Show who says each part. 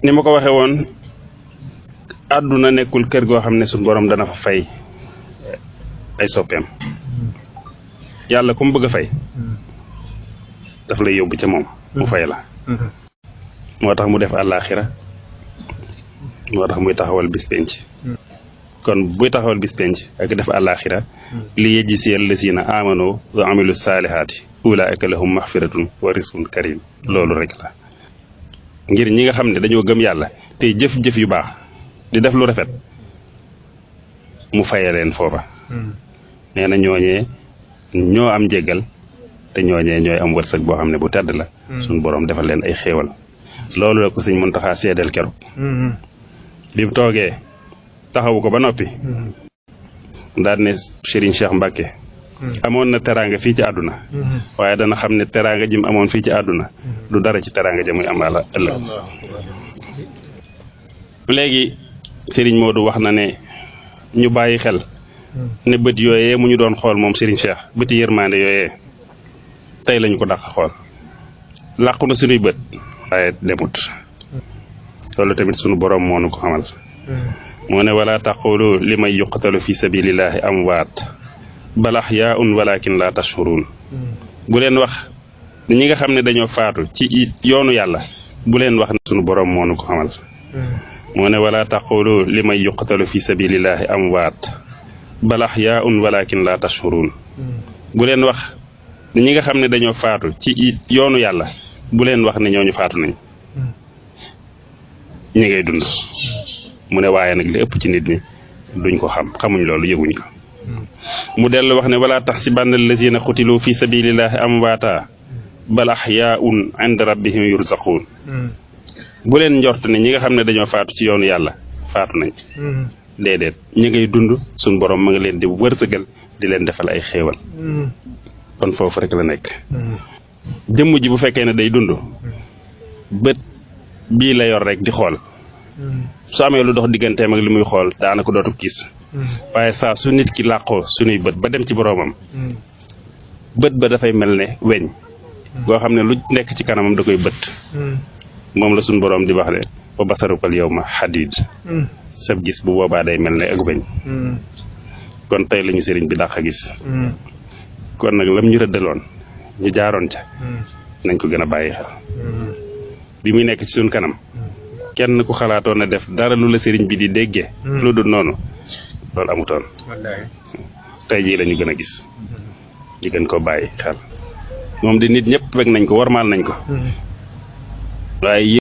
Speaker 1: ni ma ko waxee woon àdduna nekkul kër goo xam ne suñu borom dana fa fay ay soppeem yàlla ku mu bëgg a fay daf lay yóbbu ca moom mu fay la moo tax mu def àllaaxira moo tax muy taxawal bis penc kon buy taxawal bis penc ak def àllaaxira li yajziyal lazina amanu wa amilu saalihaati ulaa'ika lahum maxfiratun wa rizqun karim loolu rek la ngir ñi nga xam ne dañoo gëm yàlla tey jëf-jëf yu baax di def lu rafet mu faye leen foofa nee na ñooñee ñoo am njéggal te ñooñee ñooy am wërsëg boo xam ne bu tedd la suñ boroom defal leen ay xéewal loolu la ko sëñ Muntaxa seedeel keroog bi mu toogee taxawu ko ba noppi daal ne Serigne Cheikh Mbacke amoon na teraanga fii ci àdduna waaye dana xam ne teraanga jim amoon fii ci àdduna du dara ci teraanga ja muy am la ëllëg léegi Serigne Modou wax na ne ñu bàyyi xel ne bët yooyee mu ñu doon xool moom Serigne Cheikh bëti yërmande yooyee tey lañu ko dàq xool làqu na suñuy bët waaye demut loolu tamit sunu borom moo nu ko xamal moo ne wala taqulu li may yuqtalu fi sabilillahi amwaat bal ahyaa'un walakin la tashurun bu leen wax ñi nga xam ne dañoo faatu ci yoonu yàlla bu leen wax ne sunu borom moo nu ko xamal moo ne wala taqulu li may yuqtalu fi sabilillahi amwaat bal ahyaa'un walakin la tashurun bu leen wax ñi nga xam ne dañoo faatu ci yoonu yàlla bu leen wax ne ñooñu faatu nañ ñi ngay dund mu ne waaye nag li ëpp ci nit ñi duñ ko xamuñ loolu yëguñ ko mu dellu wax ne wala taxsibanna allazina qutilu fi sabilillahi amwaata bal ahyaa'un inda rabbihim yurzaquun bu leen njort ne ñi nga xam ne dañoo faatu ci yoonu yàlla faatu nañ déedéet ñi ngay dund suñ borom ma nga leen di wërsëgal di leen defal ay xéewal kon foofu rek la nekk jëmm ji bu fekkee ne day dund bët bii la yor rek di xool su amee lu dox digganteem ak li muy xool daanaka dootu gis waaye saa su nit ki làqoo suñuy bët ba dem ci boroomam bët ba dafay mel ne weñ goo xam ne lu nekk ci kanamam da koy bët moom la suñ boroom di wax ne wa basarukal yawma hadiid sab gis bu boobaa day mel ne ak weñ kon tey lañu sëriñ bi dàq a gis kon nag lam ñu rëddaloon ñu jaaroon ca nañ ko gën a bàyyi xel bi muy nekk ci suñ kanam kenn ku xalaatoon na def dara lu la sëriñ bi di déggee lu dul noonu loolu amutoon tey jii la ñu gën a gis ñu gën ko bàyyi xel moom di nit ñëpp weg nañ ko warmaal nañ ko waaye